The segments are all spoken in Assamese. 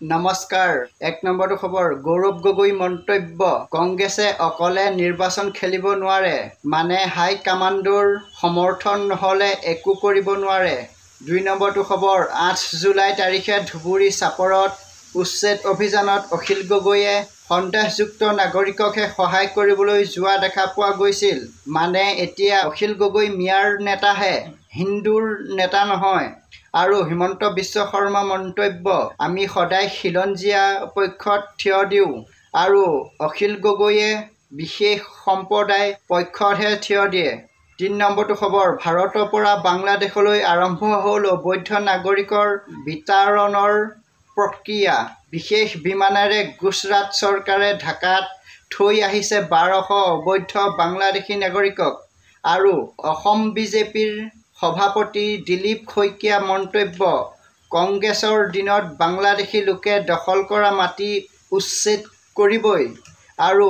নমস্কাৰ। এক নম্বৰটো খবৰ, গৌৰৱ গগৈ মন্তব্য, কংগ্ৰেছে অকলে নিৰ্বাচন খেলিব নোৱাৰে, মানে হাই কামাণ্ডৰ সমৰ্থন নহ'লে একো কৰিব নোৱাৰে। দুই নম্বৰটো খবৰ, 8 জুলাই তাৰিখে ধুবুৰী চাপৰত উচ্ছেদ অভিযানত অখিল গগৈয়ে সন্দেহযুক্ত নাগৰিককহে সহায় কৰিবলৈ যোৱা দেখা পোৱা গৈছিল। মানে এতিয়া অখিল গগৈ মিয়াৰ নেতাহে, হিন্দুৰ নেতা নহয়। আৰু হিমন্ত বিশ্ব শৰ্মা মন্তব্য, আমি সদায় খিলঞ্জীয়া পক্ষত থিয় দিওঁ আৰু অখিল গগৈয়ে বিশেষ সম্প্ৰদায় পক্ষতহে থিয় দিয়ে। তিনি নম্বৰটো খবৰ, ভাৰতৰ পৰা বাংলাদেশলৈ আৰম্ভ হ'ল অবৈধ নাগৰিকৰ বিতাৰণৰ প্ৰক্ৰিয়া। বিশেষ বিমানেৰে গুজৰাট চৰকাৰে ঢাকাত থৈ আহিছে 1200 অবৈধ বাংলাদেশী নাগৰিকক। আৰু অসম বিজেপিৰ সভাপতি দিলীপ শইকীয়া মন্তব্য, কংগ্ৰেছৰ দিনত বাংলাদেশী লোকে দখল কৰা মাটি উচ্ছেদ কৰিবই আৰু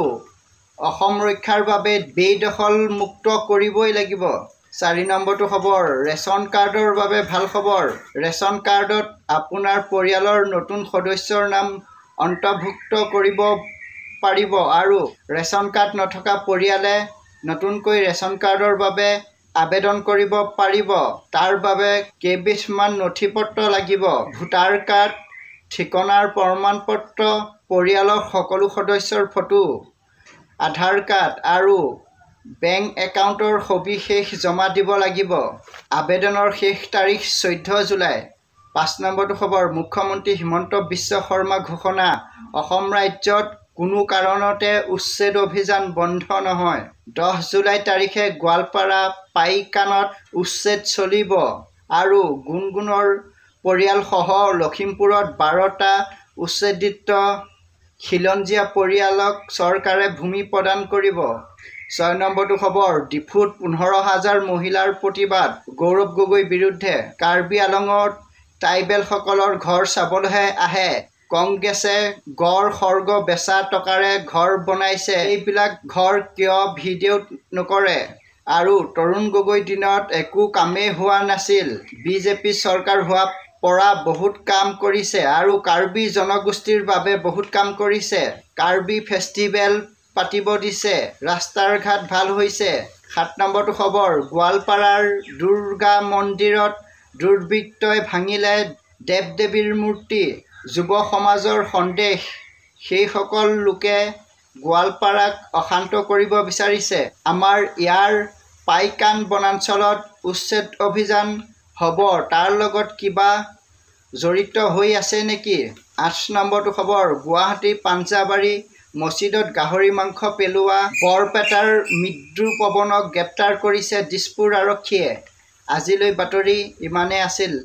অসম ৰক্ষাৰ বাবে বেদখল মুক্ত কৰিবই লাগিব। চাৰি নম্বৰটো খবৰ, ৰেচন কাৰ্ডৰ বাবে ভাল খবৰ। ৰেচন কাৰ্ডত আপোনাৰ পৰিয়ালৰ নতুন সদস্যৰ নাম অন্তৰ্ভুক্ত কৰিব পাৰিব আৰু ৰেচন কাৰ্ড নথকা পৰিয়ালে নতুনকৈ ৰেচন কাৰ্ডৰ বাবে আবেদন কৰিব পাৰিব। তাৰ বাবে কেইবিধমান নথি পত্ৰ লাগিব, ভোটাৰ কাৰ্ড, ঠিকনাৰ প্ৰমাণ পত্ৰ, পৰিয়ালৰ সকলো সদস্যৰ ফটো, আধাৰ কাৰ্ড আৰু বেংক একাউণ্টৰ সবিশেষ জমা দিব লাগিব। আবেদনৰ শেষ তাৰিখ 14 জুলাই। পাঁচ নম্বৰটো খবৰ, মুখ্যমন্ত্ৰী হিমন্ত বিশ্ব শৰ্মা ঘোষণা, অসম ৰাজ্যত কোনো কাৰণতে উচ্ছেদ অভিযান বন্ধ নহয়। 10 জুলাই তাৰিখে গোৱালপাৰা পাইকানত উচ্ছেদ চলিব আৰু গুণগুণৰ পৰিয়ালসহ লখিমপুৰত 12টা উচ্ছেদিত খিলঞ্জীয়া পৰিয়ালক চৰকাৰে ভূমি প্ৰদান কৰিব। ছয় নম্বৰটো খবৰ, ডিফুত 15 হাজাৰ মহিলাৰ প্ৰতিবাদ গৌৰৱ গগৈৰ বিৰুদ্ধে। কাৰ্বি আলঙত ট্ৰাইবেলসকলৰ ঘৰ চাবলৈহে আহে, কংগ্ৰেছে গড় সৰ্গ বেচা টকাৰে ঘৰ বনাইছে, এইবিলাক ঘৰ কিয় ভিডিঅ' নকৰে? আৰু তৰুণ গগৈৰ দিনত একো কামেই হোৱা নাছিল, বিজেপি চৰকাৰ হোৱা পৰা বহুত কাম কৰিছে আৰু কাৰ্বি জনগোষ্ঠীৰ বাবে বহুত কাম কৰিছে, কাৰ্বি ফেষ্টিভেল পাতিব দিছে, ৰাস্তাৰ ঘাট ভাল হৈছে। সাত নম্বৰটো খবৰ, গোৱালপাৰাৰ দুৰ্গা মন্দিৰত দুৰ্বৃত্তই ভাঙিলে দেৱ দেৱীৰ মূৰ্তি। যুৱ সমাজৰ সন্দেহ, সেইসকল লোকে গোৱালপাৰাক অশান্ত কৰিব বিচাৰিছে। আমাৰ ইয়াৰ পাইকান বনাঞ্চলত উচ্ছেদ অভিযান হ'ব, তাৰ লগত কিবা জড়িত হৈ আছে নেকি? আঠ নম্বৰটো খবৰ, গুৱাহাটী পাঞ্জাবাৰী মছজিদত গাহৰি মাংস পেলোৱা বৰপেটাৰ মৃত্যু পৱনক গ্ৰেপ্তাৰ কৰিছে দিছপুৰ আৰক্ষীয়ে। আজিলৈ বাতৰি ইমানেই আছিল।